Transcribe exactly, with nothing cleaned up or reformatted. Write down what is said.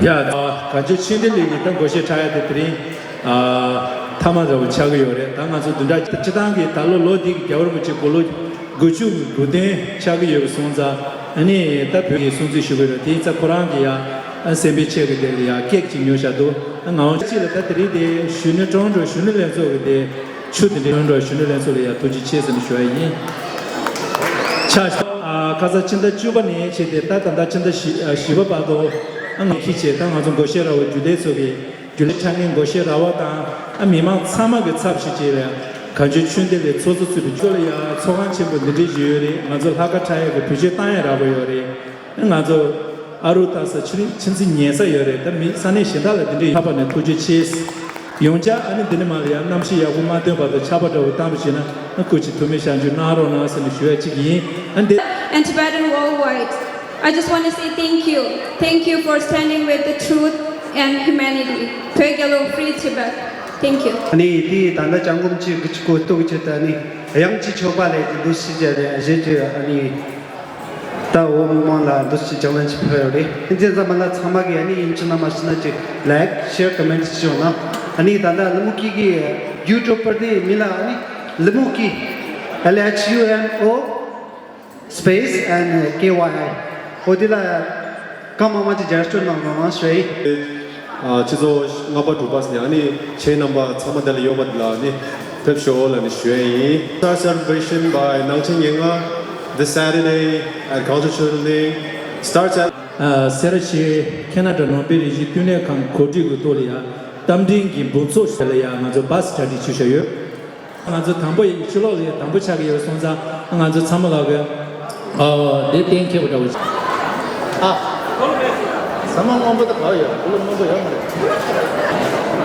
ཡ། གངས་ལྗོངས་ཆོས་ལྡན་གླིང་གི་ད་སྒོར་གཞས་འཁྲབ་ཡ་དེ་དེ་རིང་ཨ་མཐའ་མ་འདྲ་བོ་ཆགས་ཀྱི་ཡོད་རེད། ད་ང་ཚོ་བདུན་ཕྲག་སྤྱི་བཏང་གི་ད་ལོ་ལོ་འདི་གི་རྒྱལ་བ་རིན་པོ་ཆེ་དགུང་ལོ་དགུ་བཅུ་དགུ་བདུན་ཆགས་ཀྱི་ཡོད་པ་སོང་ཙང་། ཨ་ནི་ད་བོད་ཀྱི་སྲུང་བརྩི་ཞུ་གི་རེད། དེ་ཡིན་ཙང་ཁོ་རང་གི་ཡ་སེམས་པའི་ཆེད་ཀྱི་དེ་ལ་ཡ་ཀེག་ཅིག་ཉོ་བཞག་འདུག་ང་འོང་ཅིག་ལ་ད་དེ་རིང་དེ་གཞོན་ནུ་ཀྲོང་ཀྲོ་གཞོན་ནུ་ལྷན་ཚོགས་ཀྱི་དེ་ཆུ་དེ་འདྲའི་ཀྲོང་ཀྲོ་གཞོན་ནུ་ལྷན་ཚོགས་ལ་ཡ་ཐུགས་རྗེ་ཆེ་ཟེར་ནས་ཞུ་ཡ་ཡིན། ཆ་ཨ་ཁ་སང་ཕྱི་ཟླ་བཅུ་པ་ནས་བྱས་ཏེ་ད་ད་ལྟ་ཕྱི་ཟླ་བཞི་ཨ་བཞི་པ་བར་དུ་ཨ་ང་ཁྱི་བྱས་ད་ང་ཚོ་སྒོར་གཞས་ར་བ་རྒྱུན་ལས་ཚོ་གི་རྒྱུན་ལས་འཁྲབ་མཁན་སྒོར་གཞས་ར་བ་དང་ཨ་མི་མང་ཚང་མ་གི་ཚབ་ཞུ་ཅེས་ལ་གངས་ལྗོངས་ཆོས་ལྡན་པའི་ཚོགས་གཙོ་ཚུད་པའི་ཆོས་ལ་ཡ་ཚོགས་ཁང་ཆེན་པོ་འདི་འདྲའི་ཞིག་ཡོད་རེད། ང་ཚོ་ལྷག་དཀར་འཁྲབ་ཡས་ཀྱི་བེད་སྤྱོད་བཏང་ཡས་རག་པ་ཡོད་རེད། ང་ཚོ་ཨ་རུ་ཏ་ས་ཆུ་རིན་ཆུ་འཛིན་ཉལ་ས་ཡོད་རེད། ད་མི་ས་གནས་གཞན་དག་ལ་འདི་འདྲའི་ཡོད་པ་ནས་ཐུགས་རྗེ་ཆེ། ཡོངས་ཆ་ཨ་ནི་འདི་ནས་མ་ལ་ཡང་གནམ་གཤིས་ཡག་པོ་མ་ཐོན་བར་དུ་ཆར་པ་འདྲ་བོ་བཏང་བ་བྱས་ན་ཨ་སྐུ་མཁྱེན་ཐུགས་སྨོན་ཤུགས་ཆེ་གནང་རོགས་གནང་ཟེར་ནས་ཞུ་ཡ་གཅིག་ཡིན། ཨ་འདི། And Tibetan worldwide, I just want to say thank you. Thank you for standing with the truth and humanity. བོད་རྒྱལ་ལོ། Free Tibet. Thank you. ཨ་ནི་དེ་ད་ལྟ་ལྕགས་སྒོམ་གྱི་གི་ཅི་གོ་རྟོགས་ཀྱི་ད་ནི་དབྱངས་ཀྱི་མཆོད་པ་ལས་ཀྱི་འདུ་ཤེས་བརྒྱད་དེ་གཞན་གྱི་ཨ་ནི། ད་འོ་མི་མང་ལ་འདུ་ཤེས་བྱང་ལན་ཅིག་ཕུལ་ཡོད་རེད། ཨིན་ཇི་ཚང་མ་ལ་ཚང་མ་གི་ཨ་ནི་ཡིན་ཆུ་ན་མ་ཤི་ན་ཅིག་like, share, comment ཅིག་ཡོང་ན། ཨ་ནི་ད་ལྟ་ལི་མུ་ཀི་གི་ཡུ་ཊུབ་པར་དེ་མི་ལ་ཨ་ནི་ལི་མུ་ཀི། L H U M O space and K Y I འོ་དེ་ལ་གང་མང་མང་ཅིག་རྒྱབ་སྐྱོར་གནང་རོགས་གནང་ཞུ་ཡ་ཡིན། ཨ་སྤྱི་ཚོགས་ལྔ་པ་དྲུག་པ་ཟེར་ནས་ཨ་ནི་ཁྱེད་རྣམ་པ་ཚང་མ་འདི་ལ་ཡོད་པ་འདི་ལ་ཨ་ནི་ཕེབས་ཤོག་ལབ་ནས་ཞུ་ཡ་ཡིན། Star celebration by ནང་ཆེན་ཉེར་ལྔ། This Saturday at Kangchon Children's Day. Star cel- ཨ་སེ་ར་བྱེས་ཁེ་ན་ཌ་ནང་པའི་རིགས་གཞུང་སྟོད་སྨད་ཁང་གོ་སྒྲིག་གི་ཐོག་ལ་ཡ་རྟ་མགྲིན་གྱི་འབུམ་ཚོགས་ཞེས་ལ་ཡ་ང་ཚོ་བྷ་སི་གྲ་སྒྲིག་ཞུ་བཞག་ཡོད། ང་ཚོ་དང་པོ་ཡི་ཕྱི་ལོགས་ལ་དང་པོ་ཆགས་ཀྱི་ཡོད་སོང་ཙང་ང་ཚོ་ཚང་མ་ལ་གི་ཨོ་དེ་གཏན་འཁེལ་བ་འདྲ་བོ་ཅིག་ཨ། ཟ་མ་སྔོན་པོ་དེ་ག་ཡོད། བུ་ལོ་སྔོན་པོ་ཡོད་མ་རེད།